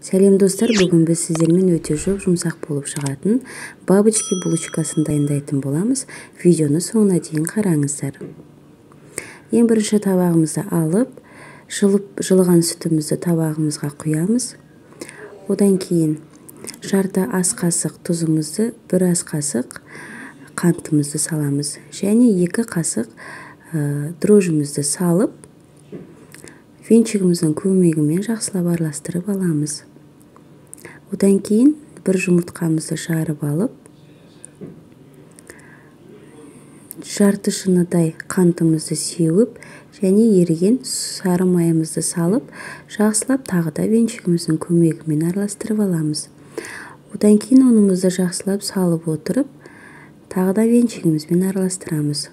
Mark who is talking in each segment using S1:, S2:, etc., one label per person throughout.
S1: Сәлем достар, бүгін біз сіздермен өте жұп-жұмсақ болып шығатын бабочки булочкасын дайындайтын боламыз. Видеоны соңына дейін қараңыздар. Ең бірінші табағымызды алып, жылыған сүтімізді табағымызға құямыз. Одан кейін жарты ас қасық тұзымызды, бір ас қасық қантымызды саламыз. Және 2 қасық дрожжімізді салып, венчигіміздің көмегімен жақсылап араластырып аламыз. Одан кейін бір жұмыртқамызды жарып алып, жарты шыныдай қантымызды сеуіп, және еріген сары майымызды салып, жақсылап тағы да венчигіміздің көмегімен араластырып аламыз. Одан кейін ұнымызды жақсылап салып отырып, тағы да венчигімізбен араластырамыз.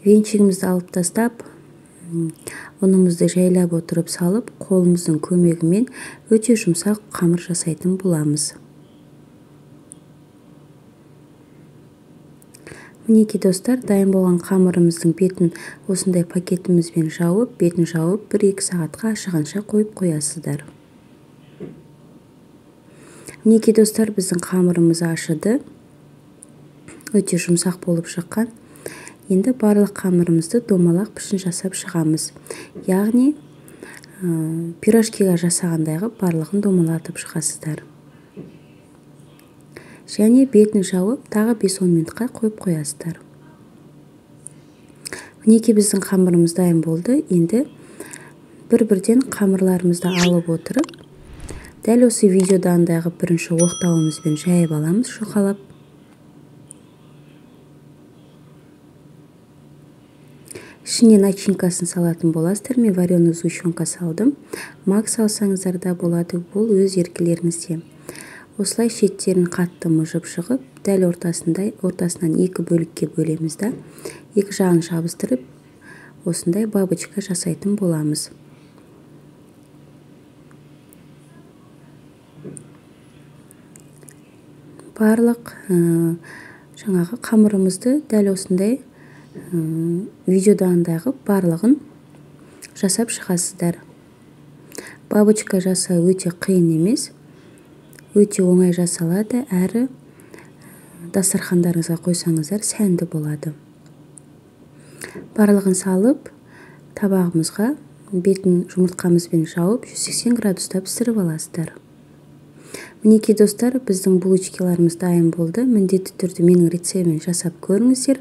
S1: Венчигімізді алып тастап, ұнымызды жайлап отырып салып, қолымыздың көмегімен өте жұмсақ қамыр жасайтын боламыз. Мінекей достар, дайын болған қамырымыздың бетін осындай пакетімізбен жауып, бетін жауып 1-2 сағатқа ашығанша қойып қоясыздар. Мінекей достар, біздің қамырымыз ашыды. Өте жұмсақ болып шыққан. Енді барлық қамырымызды домалақ пішін жасап шығамыз. Яғни, пирожкиға жасағандай қылып барлығын домалатып шығасыздар. Және бетін жауып, тағы 5-10 минутқа қойып қоясыздар. Мінекей біздің қамырымыз дайын болды. Енді бір-бірден қамырларымызды алып отырып, дәл осы видеодағындай қылып бірінші оқтауымызбен жайып аламыз жұқалап. Ішіне начинкасын салатын боласыздар. Мен вареный сгущенка салдым. Мак салсаңыздар да болады, бұл өз еркілеріңізде. Осылай шеттерін қатты мыжып шығып, дәл ортасынан 2 бөлікке бөлеміз да, екі жағын жабыстырып, осындай бабочка жасайтын боламыз. Барлық жаңағы қамырымызды дәл осындай видеодағындай қылып барлығын жасап шығасыздар. Бабочка жасау өте қиын емес, өте оңай жасалады, әрі дастархандарыңызға қойсаңыздар сәнді болады. Барлығын салып, табағымызға бетін жұмыртқамызбен жауып, 180 градуста пісіріп аласыздар. Мінекей достар, біздің булочкаларымыз дайын болды. Міндетті түрде менің рецептіммен жасап көріңіздер.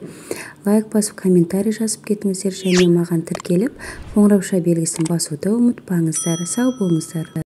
S1: Лайк басып, комментарий жазып кетіңіздер және маған тіркеліп, қоңырауша белгісін басуды ұмытпаңыздар. Сау болыңыздар.